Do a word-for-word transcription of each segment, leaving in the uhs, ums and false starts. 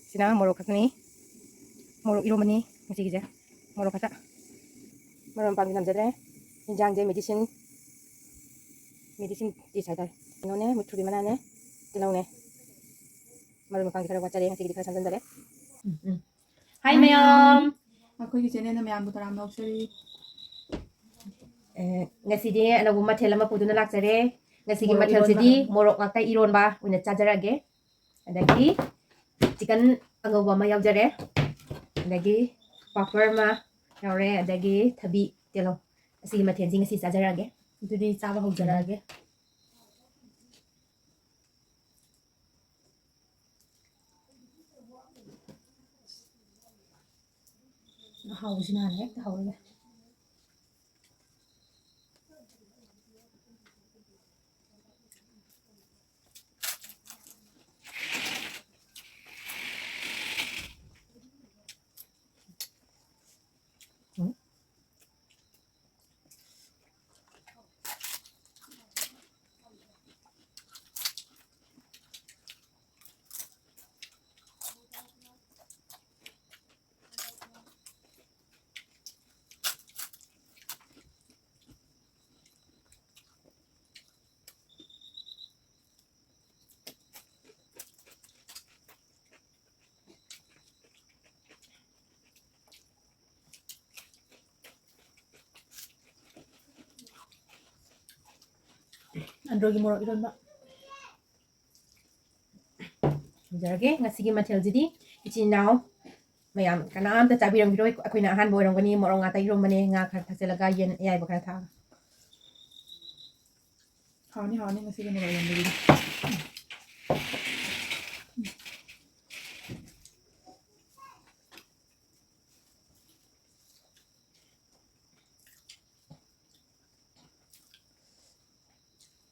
ꯁꯤꯅ ꯃꯣꯔꯣꯛ ꯈꯛꯇꯅꯤ꯫ ꯃꯣꯔꯣꯛ ꯏꯔꯣꯝꯕꯅꯤ ꯉꯁꯤꯒꯤꯁꯦ꯫ ꯃꯣꯔꯣꯛ ꯈꯛꯇ꯫ ꯃꯔꯣꯏ ꯃꯄꯥꯡꯗꯤ ꯅꯝꯖꯗ꯭ꯔꯦ꯫ ꯌꯦꯟꯖꯥꯡꯁꯦ medicine, medicine dish ꯍꯥꯏꯇꯥꯔꯦ꯫ ꯀꯩꯅꯣꯅꯦ, ꯃꯨꯊ꯭ꯔꯨꯕꯤ ꯃꯅꯥꯅꯦ, ꯇꯤꯜꯍꯧꯅꯦ꯫ ꯃꯔꯣꯏ ꯃꯄꯥꯡꯗꯤ ꯈꯔ ꯋꯥꯠꯆꯔꯦ ꯉꯁꯤꯒꯤꯗꯤ, ꯈꯔ ꯁꯝꯖꯟꯖꯔꯦ꯫ ꯎꯝ, ꯎꯝ꯫ ꯍꯥꯏ ꯃꯌꯥꯝ꯫ ꯑꯩꯈꯣꯏꯒꯤ channelꯅ ꯃꯌꯥꯝꯕꯨ ꯇꯔꯥꯝꯅ ꯑꯣꯛꯆꯔꯤ꯫ ꯑꯦ, ꯉꯁꯤꯗꯤ ꯑꯅꯧꯕ ꯃꯊꯦꯜ ꯑꯃ ꯄꯨꯗꯨꯅ ꯂꯥꯛꯆꯔꯦ꯫ ꯉꯁꯤꯒꯤ ꯃꯣꯔꯣꯛ ꯃꯊꯦꯜꯁꯤꯗꯤ ꯏꯔꯣꯟꯕ꯫ ꯃꯣꯔꯣꯛ ꯉꯥꯛꯇ ꯏꯔꯣꯟꯕ ꯑꯣꯏꯅ ꯆꯥꯖꯔꯛꯑꯒꯦ꯫ ꯑꯗꯒꯤ chicken ꯑꯉꯧꯕ ꯑꯃ ꯌꯥꯎꯖꯔꯦ꯫ ꯑꯗꯒꯤ ꯄꯥꯐꯔ ꯑꯃ ꯌꯥꯎꯔꯦ꯫ ꯑꯗꯒꯤ ꯊꯕꯤ ꯇꯦꯜꯍꯧ꯫ ꯑꯁꯤꯒꯤ ꯃꯊꯦꯜꯁꯤ ꯉꯁꯤ ꯆꯥꯖꯔꯛꯑꯒꯦ꯫ ꯑꯗꯨꯗꯤ ꯆꯥꯕ ꯍꯧꯖꯔꯛꯑꯒꯦ꯫ ꯑꯍꯥꯎꯕꯁꯤꯅ ꯍꯥꯟꯅ ꯍꯦꯛꯇ ꯍꯧꯔꯒꯦ꯫ ꯑꯟꯗ꯭ꯔꯣꯒꯤ ꯃꯣꯔꯣꯛ ꯏꯔꯣꯟꯕ꯫ ꯊꯝꯖꯔꯒꯦ꯫ ꯉꯁꯤꯒꯤ ꯃꯊꯦꯜꯁꯤꯗꯤ ꯏꯆꯤꯟ ꯏꯅꯥꯎ ꯃꯌꯥꯝ ꯀꯅꯥꯝꯇ ꯆꯥꯕꯤꯔꯝꯈꯤꯔꯣꯏ꯫ ꯑꯩꯈꯣꯏꯅ ꯑꯍꯥꯟꯕ ꯑꯣꯏꯔꯝꯒꯅꯤ꯫ ꯃꯣꯔꯣꯛ ꯉꯥꯛꯇ ꯏꯔꯣꯝꯕꯅꯦ, ꯉꯥ ꯈꯔ ꯊꯥꯛꯆꯤꯜꯂꯒ, ꯌꯦꯟ ꯑꯌꯥꯏꯕ ꯈꯔ ꯊꯥꯛꯑꯒ꯫ ꯍꯥꯎꯅꯤ, ꯍꯥꯎꯅꯤ ꯉꯁꯤꯒꯤ ꯃꯣꯔꯣꯛ ꯏꯔꯣꯝꯕꯗꯨꯗꯤ꯫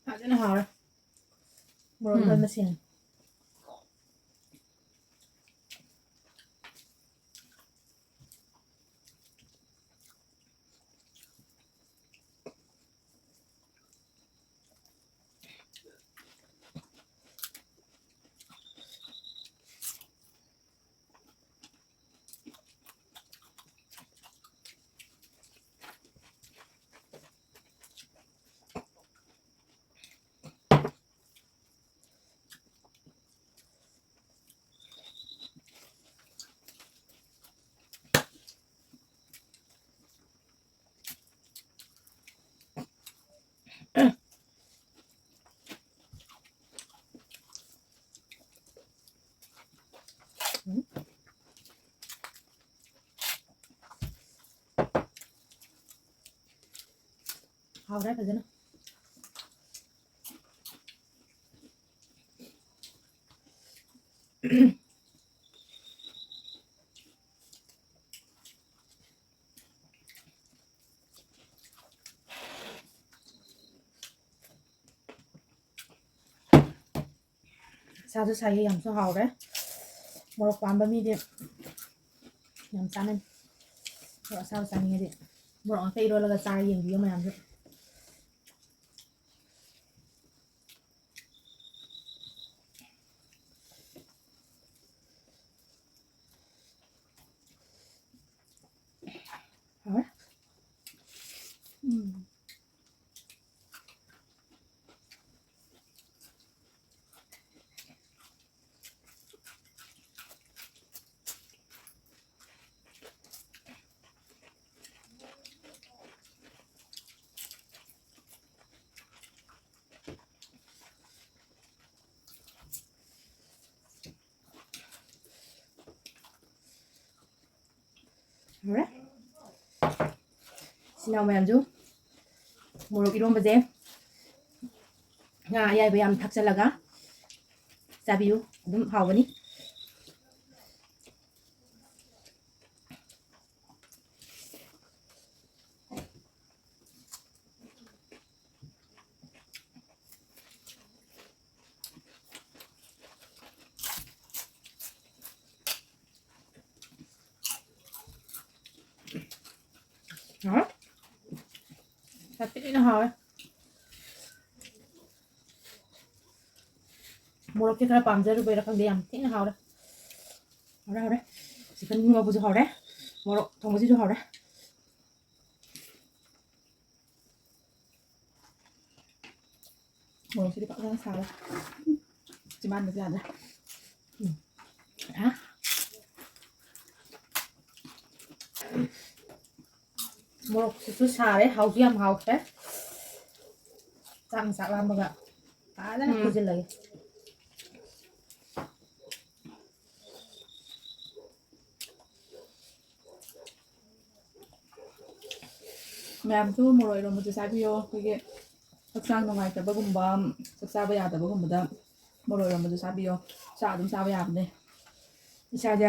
ꯐꯖꯅ ꯍꯥꯎꯔꯦ꯫ ꯃꯣꯔꯣꯛ ꯎꯝ꯫ ꯂꯣꯏ ꯃꯁꯦꯟ꯫ ꯍꯥꯎꯔꯦ ꯐꯖꯅ꯫ ꯁꯥꯁꯨ ꯁꯥꯏꯌꯦ, ꯌꯥꯝꯁꯨ ꯍꯥꯎꯔꯦ꯫ ꯃꯣꯔꯣꯛ ꯄꯥꯝꯕ ꯃꯤꯗꯤ ꯌꯥꯝ ꯆꯥꯅꯩ꯫ ꯃꯣꯔꯣꯛ ꯑꯁꯥꯕ ꯆꯥꯅꯤꯡꯉꯗꯤ ꯃꯣꯔꯣꯛ ꯉꯥꯛꯇ ꯏꯔꯣꯜꯂꯒ ꯆꯥꯔ ꯌꯦꯡꯕꯤꯌꯨ ꯃꯌꯥꯝꯁꯨ꯫ ꯍꯥꯎꯔꯦ꯫ ꯎꯝ꯫ ꯍꯥꯎꯔꯦ꯫ ꯏꯆꯤꯟ ꯏꯅꯥꯎ ꯃꯌꯥꯝꯁꯨ ꯃꯣꯔꯣꯛ ꯏꯔꯣꯝꯕꯁꯦ ꯉꯥ ꯑꯌꯥꯏꯕ ꯌꯥꯝ ꯊꯥꯛꯆꯜꯂꯒ ꯆꯥꯕꯤꯌꯨ, ꯑꯗꯨꯝ ꯍꯥꯎꯕꯅꯤ꯫ ꯍꯥꯎꯔꯦ꯫ ꯌꯥꯝ ꯊꯤꯅ ꯍꯥꯎꯔꯦ꯫ ꯃꯣꯔꯣꯛꯁꯦ ꯈꯔ ꯄꯥꯝꯖꯔꯨꯕꯩꯔꯥ ꯈꯪꯗꯦ, ꯌꯥꯝ ꯊꯤꯅ ꯍꯥꯎꯔꯦ꯫ ꯍꯥꯎꯔꯦ, ꯍꯥꯎꯔꯦ꯫ ꯆꯤꯛꯀꯟ ꯉꯧꯕꯁꯨ ꯍꯥꯎꯔꯦ, ꯃꯣꯔꯣꯛ ꯊꯣꯡꯕꯁꯤꯁꯨ ꯍꯥꯎꯔꯦ꯫ ꯃꯣꯔꯣꯛꯁꯤꯗꯤ ꯐꯖꯅ ꯁꯥꯔꯦ꯫ ꯆꯤꯝꯕꯥꯟꯒꯁꯦ ꯌꯥꯗ꯭ꯔꯦ꯫ ꯎꯝ꯫ ꯍꯥ? ꯃꯣꯔꯣꯛꯁꯤꯁꯨ ꯁꯥꯔꯦ, ꯍꯥꯎꯁꯨ ꯌꯥꯝ ꯍꯥꯎꯈ꯭ꯔꯦ꯫ ꯆꯥꯛꯅ ꯆꯥꯛ ꯂꯥꯝꯕꯒ ꯐꯖꯅ ꯎꯝ꯫ ꯐꯨꯖꯤꯜꯂꯒꯦ꯫ ꯃꯌꯥꯝꯁꯨ ꯃꯣꯔꯣꯛ ꯏꯔꯣꯝꯕꯁꯦ ꯆꯥꯕꯤꯌꯣ꯫ ꯑꯩꯈꯣꯏꯒꯤ ꯍꯛꯆꯥꯡ ꯅꯨꯡꯉꯥꯏꯇꯕꯒꯨꯝꯕ, ꯆꯥꯛ ꯆꯥꯕ ꯌꯥꯗꯕꯒꯨꯝꯕꯗ ꯃꯣꯔꯣꯛ ꯏꯔꯣꯝꯕꯁꯨ ꯆꯥꯕꯤꯌꯣ꯫ ꯆꯥ ꯑꯗꯨꯝ ꯆꯥꯕ ꯌꯥꯕꯅꯦ꯫ ꯏꯁꯥꯁꯦ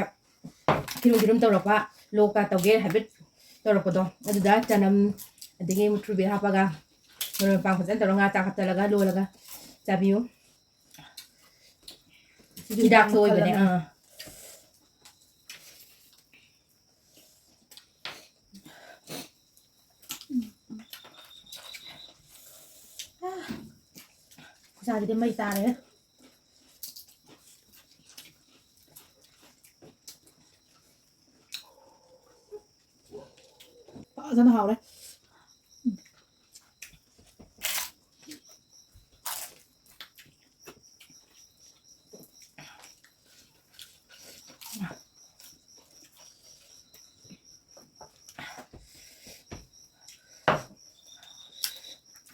ꯈꯤꯔꯨꯝ ꯈꯤꯔꯨꯝ ꯇꯧꯔꯛꯄ, ꯂꯣꯛꯀ ꯇꯧꯒꯦ ꯍꯥꯏꯐꯦꯠ ꯇꯧꯔꯛꯄꯗꯣ, ꯑꯗꯨꯗ ꯆꯅꯝ ꯑꯗꯒꯤ ꯃꯨꯊ꯭ꯔꯨꯕꯤ ꯍꯥꯞꯄꯒ, ꯃꯔꯣꯏ ꯃꯄꯥꯡ ꯐꯖꯅ ꯇꯧꯔꯒ ꯉꯥ ꯆꯥꯛ ꯍꯥꯞꯆꯜꯂꯒ ꯂꯣꯜꯂꯒ ꯆꯥꯕꯤꯌꯨ꯫ ꯁꯤꯁꯨ ꯍꯤꯗꯥꯛꯁꯨ ꯍꯤꯗꯥꯛ ꯃꯈꯜ ꯑꯣꯏꯕꯅꯦ꯫ ꯑꯃꯅꯤ꯫ ꯑꯥ꯫ ꯈꯨꯠꯁꯥꯁꯤꯗꯤ ꯃꯩ ꯇꯥꯔꯦ꯫ ꯐꯖꯅ ꯍꯥꯎꯔꯦ꯫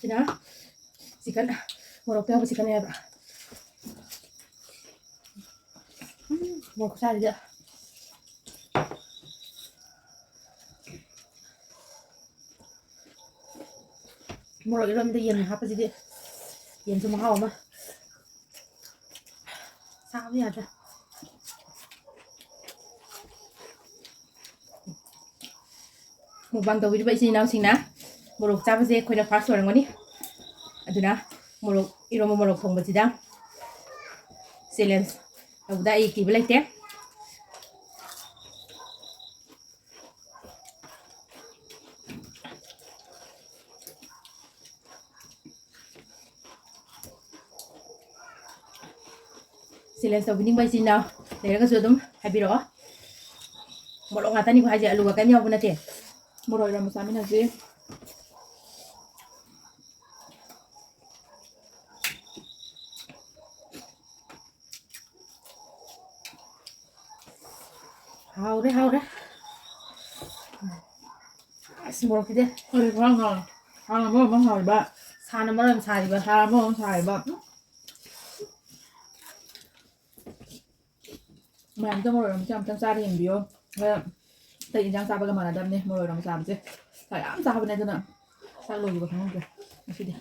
ꯁꯤꯅ ꯆꯤꯀꯟ, ꯃꯣꯔꯣꯛꯇ ꯌꯥꯎꯕ ꯆꯤꯀꯟ ꯍꯥꯏꯕ꯫ ꯎꯝ, ꯃꯣꯔꯣꯛ ꯈꯨꯁꯥꯁꯤꯗ꯫ ꯃꯣꯔꯣꯛ ꯏꯔꯣꯟꯕꯗ ꯌꯦꯟ ꯍꯥꯞꯄꯁꯤꯗꯤ ꯌꯦꯟꯁꯨ ꯃꯍꯥꯎ ꯑꯃ꯫ ꯁꯥꯕ ꯌꯥꯗ꯭ꯔꯦ꯫ ꯃꯨꯛꯕꯥꯡ ꯇꯧꯕꯤꯔꯤꯕ ꯏꯆꯤꯟ ꯏꯅꯥꯎꯁꯤꯡꯅ ꯃꯣꯔꯣꯛ ꯆꯥꯕꯁꯦ ꯑꯩꯈꯣꯏꯅ ꯐꯥꯔꯁ ꯑꯣꯏꯔꯝꯒꯅꯤ꯫ ꯑꯗꯨꯅ ꯃꯣꯔꯣꯛ, ꯏꯔꯣꯝꯕ ꯃꯣꯔꯣꯛ ꯊꯣꯡꯕꯁꯤꯗ ꯆꯦꯂꯦꯟꯖ ꯇꯧꯕꯗ ꯑꯩ ꯀꯤꯕ ꯂꯩꯇꯦ꯫ ꯆꯦꯂꯦꯟꯖ ꯇꯧꯕꯤꯅꯤꯡꯕ ꯏꯆꯤꯟ ꯏꯅꯥꯎ ꯂꯩꯔꯒꯁꯨ ꯑꯗꯨꯝ ꯍꯥꯏꯕꯤꯔꯛꯑꯣ꯫ ꯃꯣꯔꯣꯛ ꯉꯥꯛꯇꯅꯤꯀꯣ ꯍꯥꯏꯁꯦ, ꯑꯂꯨꯒ ꯀꯔꯤꯝ ꯌꯥꯎꯕ ꯅꯠꯇꯦ꯫ ꯃꯣꯔꯣꯛ ꯏꯔꯣꯝꯕ ꯆꯥꯃꯤꯟꯅꯁꯤ꯫ ꯍꯥꯎꯔꯦ, ꯍꯥꯎꯔꯦ꯫ ꯑꯁ, ꯃꯣꯔꯣꯛꯀꯤꯗꯤ꯫ ꯍꯧꯖꯤꯛ ꯈꯔ ꯉꯥꯎꯔꯦ꯫ ꯍꯥꯟꯅ ꯃꯔꯣꯟ ꯑꯃ ꯍꯥꯎꯔꯤꯕ꯫ ꯁꯥꯅ ꯃꯔꯣꯟ ꯑꯃ ꯁꯥꯔꯤꯕ꯫ ꯁꯥꯅ ꯃꯔꯣꯟ ꯑꯃ ꯁꯥꯔꯤꯕ꯫ ꯃꯌꯥꯝꯗ ꯃꯣꯔꯣꯛ ꯑꯃꯁꯦ ꯑꯝꯇꯪ ꯆꯥꯔ ꯌꯦꯡꯕꯤꯌꯣ꯫ ꯑꯇꯩ ꯏꯟꯖꯥꯡ ꯆꯥꯕꯒ ꯃꯥꯟꯅꯗꯕꯅꯦ ꯃꯣꯔꯣꯛ ꯑꯃ ꯆꯥꯕꯁꯦ꯫ ꯆꯥꯛ ꯌꯥꯝ ꯆꯥꯕꯅꯦ, ꯑꯗꯨꯅ ꯆꯥꯛ ꯂꯣꯏꯈꯤꯕ ꯈꯪꯍꯧꯗ꯭ꯔꯦ ꯉꯁꯤꯗꯤ꯫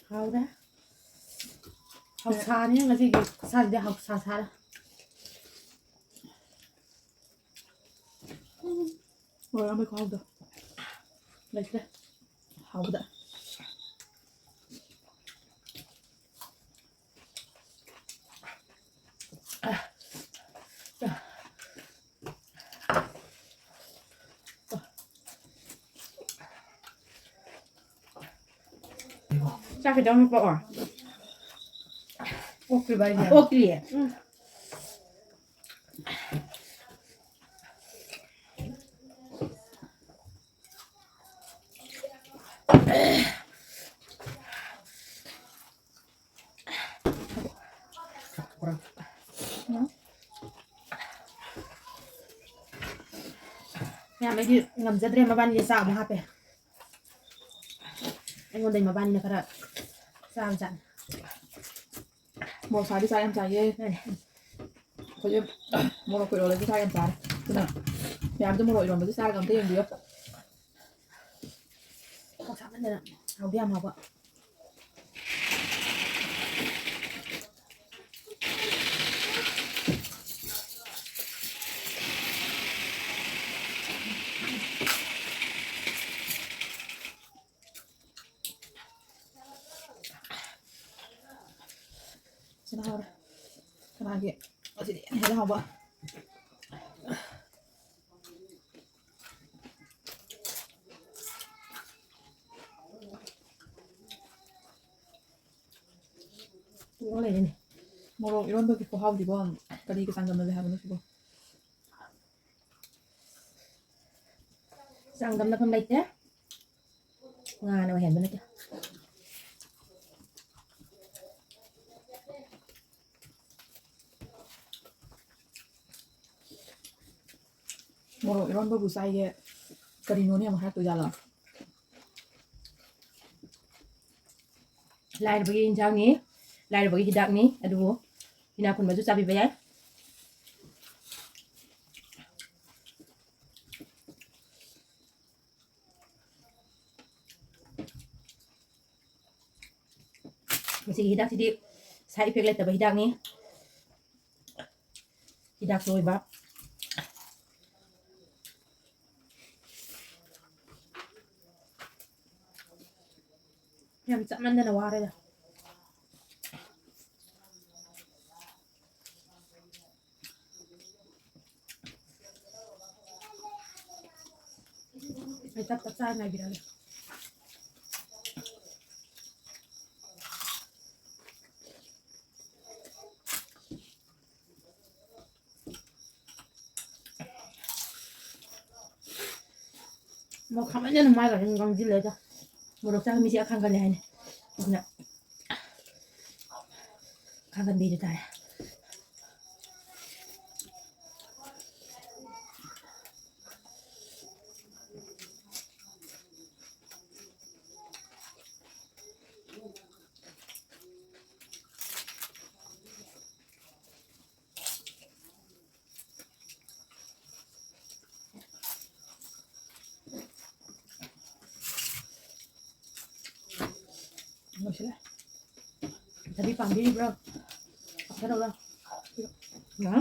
ꯍꯥꯎꯔꯦ꯫ ꯍꯥꯎꯁꯥꯅꯤ ꯉꯁꯤꯒꯤ ꯈꯨꯠꯁꯥꯁꯤꯗꯤ, ꯍꯥꯎꯁꯥ ꯁꯥꯔꯦ꯫ ꯎꯝ, ꯂꯣꯏꯔꯦ ꯑꯃꯒꯤ ꯈꯨꯍꯥꯎꯗꯣ꯫ ꯂꯩꯇ꯭ꯔꯦ꯫ ꯍꯥꯎꯕꯗ꯫ ꯆꯥꯛ ꯈꯤꯇꯪ ꯄꯣꯛꯑꯣ꯫ ꯑꯣꯛꯇ꯭ꯔꯤꯕ ꯍꯥꯏꯁꯦ? ꯑꯣꯛꯇ꯭ꯔꯤꯌꯦ꯫ ꯎꯝ꯫ ꯃꯌꯥꯝ, ꯑꯩꯗꯤ ꯉꯝꯖꯗ꯭ꯔꯦ, ꯃꯕꯥꯅꯤꯁꯦ ꯆꯥꯛ ꯑꯃꯨꯛ ꯍꯥꯞꯄꯦ꯫ ꯑꯩꯉꯣꯟꯗꯩ ꯃꯕꯥꯅꯤꯅ ꯈꯔ ꯆꯥꯕ ꯖꯥꯠꯅꯤ꯫ ꯃꯣꯔꯣꯛ ꯁꯥꯗꯤ ꯆꯥ ꯌꯥꯝ ꯆꯥꯏꯌꯦ꯫ ꯃꯥꯅꯦ꯫ ꯑꯩꯈꯣꯏꯁꯦ ꯃꯣꯔꯣꯛ ꯏꯔꯣꯜꯂꯗꯤ ꯆꯥ ꯌꯥꯝ ꯆꯥꯔꯦ꯫ ꯑꯗꯨꯅ ꯃꯌꯥꯝꯁꯨ ꯃꯣꯔꯣꯛ ꯏꯔꯣꯟꯕꯁꯦ ꯆꯥꯔꯒ ꯑꯝꯇ ꯌꯦꯡꯕꯤꯌꯣ꯫ ꯃꯣꯔꯣꯛ ꯁꯥꯃꯟꯗꯅ ꯍꯥꯎꯗꯤ ꯌꯥꯝ ꯍꯥꯎꯕ꯫ ꯁꯤꯅ ꯍꯥꯎꯔꯦ꯫ ꯀꯅꯥꯒꯤ? ꯑꯁꯤꯗꯤ ꯌꯥꯝ ꯍꯦꯟꯅ ꯍꯥꯎꯕ꯫ ꯇꯣꯛꯑ ꯂꯩꯔꯦꯅꯦ꯫ ꯃꯣꯔꯣꯛ ꯏꯔꯣꯟꯕꯒꯤ ꯈꯨꯍꯥꯎꯗꯤꯀꯣ, ꯀꯔꯤꯒ ꯆꯥꯡꯗꯝꯅꯁꯦ ꯍꯥꯏꯕꯅꯣ ꯁꯤꯕꯣ? ꯆꯥꯡꯗꯝꯅꯐꯝ ꯂꯩꯇꯦ꯫ ꯉꯥꯅ ꯑꯣꯏꯍꯟꯕ ꯅꯠꯇꯦ꯫ ꯃꯣꯔꯣꯛ ꯏꯔꯣꯟꯕꯕꯨ ꯆꯥꯏꯌꯦ, ꯀꯔꯤꯅꯣꯅꯦ ꯑꯃꯨꯛ ꯍꯥꯏꯔꯛꯇꯣꯏꯖꯥꯠꯂꯣ? ꯂꯥꯏꯔꯕꯒꯤ ꯏꯟꯖꯥꯡꯅꯤ, ꯂꯥꯏꯔꯕꯒꯤ ꯍꯤꯗꯥꯛꯅꯤ, ꯑꯗꯨꯕꯨ ꯏꯅꯥꯛ ꯈꯨꯟꯕꯁꯨ ꯆꯥꯕꯤꯕ ꯌꯥꯏ꯫ ꯃꯁꯤꯒꯤ ꯍꯤꯗꯥꯛꯁꯤꯗꯤ side effect ꯂꯩꯇꯕ ꯍꯤꯗꯥꯛꯅꯤ꯫ ꯍꯤꯗꯥꯛꯁꯨ ꯑꯣꯏꯕ꯫ ꯌꯥꯝ ꯆꯥꯃꯟꯗꯅ ꯋꯥꯔꯦꯗ꯫ ꯑꯩ ꯇꯞ ꯇꯞ ꯆꯥꯅ ꯉꯥꯏꯕꯤꯔꯒꯦ꯫ ꯃꯣꯔꯣꯛ ꯁꯥꯃꯟꯗꯅ ꯃꯥꯏꯒ ꯑꯗꯨꯝ ꯉꯥꯡꯁꯤꯜꯂꯦꯗ꯫ ꯃꯣꯔꯣꯛ ꯆꯥꯕ ꯃꯤꯁꯦ ꯈꯥꯡꯒꯜꯂꯦ ꯍꯥꯏꯅꯤ꯫ ꯑꯗꯨꯅ ꯈꯥꯡꯒꯟꯕꯤꯗꯨ ꯇꯥꯔꯦ꯫ ꯂꯣꯏꯁꯤꯜꯂꯦ꯫ ꯊꯕꯤ ꯄꯥꯝꯕꯤꯔꯤꯕ꯭ꯔꯣ? ꯀꯥꯞꯊꯔꯛꯎꯔꯣ? ꯉꯥ?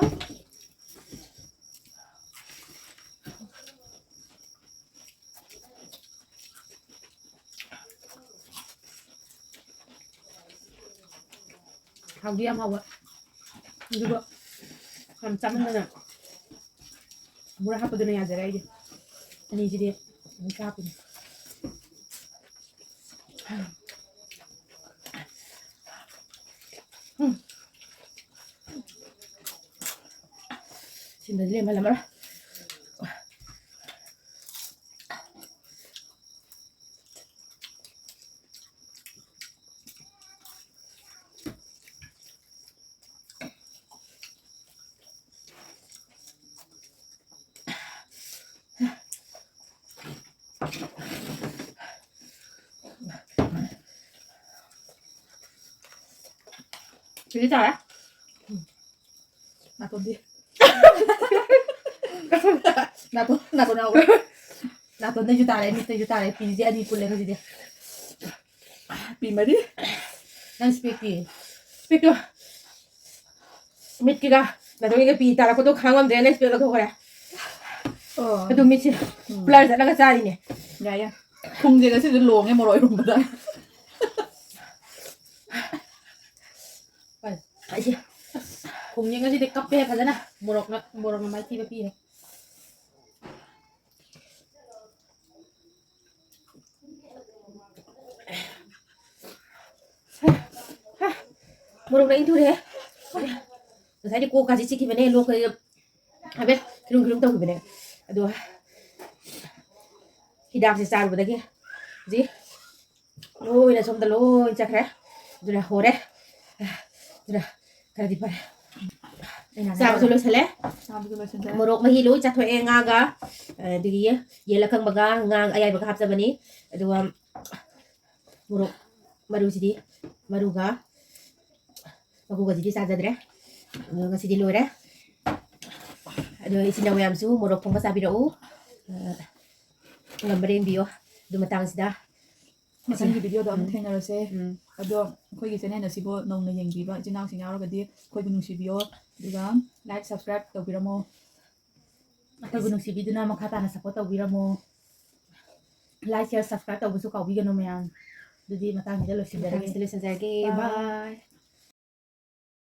ꯍꯥꯎꯗꯤ ꯌꯥꯝ ꯍꯥꯎꯕ꯫ ꯑꯗꯨꯒ ꯌꯥꯝ ꯆꯥꯃꯟꯗꯅ ꯕꯣꯔꯥ ꯍꯥꯞꯄꯗꯨꯅ ꯌꯥꯖꯔꯦ ꯑꯩꯗꯤ꯫ ꯑꯅꯤꯁꯤꯗꯤ ꯑꯗꯨꯝ ꯆꯥ ꯍꯥꯞꯄꯤꯅꯦ꯫ ꯎꯝ꯫ ꯁꯤꯃꯗꯤ ꯂꯦꯝꯍꯜꯂꯝꯃꯔꯣꯏ꯫ ꯁꯤꯗꯤ ꯇꯥꯔꯦ꯫ ꯅꯥꯇꯣꯟꯗꯤ꯫ ꯅꯥꯇꯣꯟ ꯅꯥꯇꯣꯟ ꯌꯥꯎꯕ꯭ꯔꯥ? ꯅꯥꯇꯣꯟꯗꯩꯁꯨ ꯇꯥꯔꯦ, ꯃꯤꯠꯇꯩꯁꯨ ꯇꯥꯔꯦ꯫ ꯄꯤꯁꯦ ꯑꯅꯤ ꯄꯨꯜꯂꯦ ꯉꯁꯤꯗꯤ꯫ ꯄꯤ ꯃꯔꯤ꯫ ꯅꯪ ꯏꯁꯄꯦꯛꯇꯤ? ꯏꯁꯄꯦꯛꯇꯣ ꯃꯤꯠꯀꯤꯒ ꯅꯥꯇꯣꯟꯒꯤꯒ ꯄꯤ ꯇꯥꯔꯛꯄꯗꯣ ꯈꯥꯡꯉꯝꯗ꯭ꯔꯦ, ꯅꯪ ꯏꯁꯄꯦꯛ ꯂꯧꯊꯣꯛꯈ꯭ꯔꯦ꯫ ꯑꯣ꯫ ꯑꯗꯨ ꯃꯤꯠꯁꯦ ꯕ꯭ꯂꯔ ꯆꯠꯂꯒ ꯆꯥꯔꯤꯅꯦ꯫ ꯌꯥꯏ ꯌꯥꯏ꯫ ꯈꯣꯡꯖꯦ ꯉꯁꯤꯗꯤ ꯂꯣꯡꯉꯦ ꯃꯣꯔꯣꯛ ꯏꯔꯣꯝꯕꯗ꯫ ꯑꯩꯁꯦ ꯈꯣꯡꯖꯦ ꯉꯁꯤꯗꯤ ꯀꯞꯄꯦ ꯐꯖꯅ꯫ ꯃꯣꯔꯣꯛꯅ ꯃꯣꯔꯣꯛꯅ ꯃꯥꯏꯊꯤꯕ ꯄꯤꯔꯦ꯫ ꯃꯣꯔꯣꯛꯅ ꯏꯟꯊꯨꯔꯦ꯫ ꯉꯁꯥꯏꯗꯤ ꯀꯣꯛꯀꯥꯁꯦ ꯆꯤꯛꯈꯤꯕꯅꯦ, ꯂꯣꯛ ꯍꯥꯏꯐꯦꯠ ꯈꯤꯔꯨꯝ ꯈꯤꯔꯨꯝ ꯇꯧꯈꯤꯕꯅꯦ꯫ ꯑꯗꯣ ꯍꯤꯗꯥꯛꯁꯦ ꯆꯥꯔꯨꯕꯗꯒꯤ ꯍꯧꯖꯤꯛ ꯂꯣꯏꯅ ꯁꯣꯝꯗ ꯂꯣꯏ ꯆꯠꯈ꯭ꯔꯦ꯫ ꯑꯗꯨꯅ ꯍꯣꯔꯦ꯫ ꯑꯗꯨꯅ ꯈꯔꯗꯤ ꯐꯔꯦ꯫ ꯆꯥꯕꯁꯨ ꯂꯣꯏꯁꯜꯂꯦ꯫ ꯆꯥꯕꯁꯨ ꯂꯣꯏꯁꯤꯟꯖꯔꯦ꯫ ꯃꯣꯔꯣꯛ ꯃꯍꯤ ꯂꯣꯏ ꯆꯥꯊꯣꯛꯑꯦ꯫ ꯉꯥꯒ, ꯑꯗꯒꯤ ꯌꯦꯟ ꯑꯀꯪꯕꯒ ꯉꯥ ꯑꯌꯥꯏꯕꯒ ꯍꯥꯞꯆꯕꯅꯤ꯫ ꯑꯗꯨꯒ ꯃꯣꯔꯣꯛ ꯃꯔꯨꯁꯤꯗꯤ, ꯃꯔꯨꯒ ꯃꯀꯨꯒꯁꯤꯗꯤ ꯆꯥꯖꯗ꯭ꯔꯦ꯫ ꯑꯗꯣ ꯉꯁꯤꯗꯤ ꯂꯣꯏꯔꯦ꯫ ꯑꯗꯣ ꯏꯆꯤꯟ ꯏꯅꯥꯎ ꯃꯌꯥꯝꯁꯨ ꯃꯣꯔꯣꯛ ꯊꯣꯡꯕ ꯆꯥꯕꯤꯔꯛꯎ꯫ ꯑ, ꯉꯝꯕꯔ ꯌꯦꯡꯕꯤꯌꯣ꯫ ꯑꯗꯨ ꯃꯇꯥꯡꯁꯤꯗ ꯃꯊꯪꯒꯤ ꯚꯤꯗꯤꯑꯣꯗ ꯑꯃꯨꯛ ꯎꯝ꯫ ꯊꯦꯡꯅꯔꯁꯦ꯫ ꯎꯝ꯫ ꯑꯗꯣ ꯑꯩꯈꯣꯏꯒꯤ ꯆꯦꯅꯦꯜ ꯑꯁꯤꯕꯨ ꯅꯧꯅ ꯌꯦꯡꯕꯤꯕ ꯏꯆꯤꯟ ꯏꯅꯥꯎꯁꯤꯡ ꯌꯥꯎꯔꯒꯗꯤ ꯑꯩꯈꯣꯏꯕꯨ ꯅꯨꯡꯁꯤꯕꯤꯌꯣ꯫ ꯑꯗꯨꯒ like, subscribe ꯇꯧꯕꯤꯔꯝꯃꯣ꯫ ꯑꯩꯈꯣꯏꯕꯨ ꯅꯨꯡꯁꯤꯕꯤꯗꯨꯅ ꯃꯈꯥ ꯇꯥꯅ support ꯇꯧꯕꯤꯔꯝꯃꯣ꯫ Like, share, subscribe ꯇꯧꯕꯁꯨ ꯀꯥꯎꯕꯤꯒꯅꯨ ꯃꯌꯥꯝ꯫ ꯑꯗꯨꯗꯤ ꯃꯇꯥꯡꯁꯤꯗ ꯂꯣꯏꯁꯤꯟꯖꯔꯒꯦ꯫ ꯃꯇꯥꯡꯁꯤꯗ ꯂꯣꯏꯁꯤꯟꯖꯔꯒꯦ꯫ Bye꯫ Bye꯫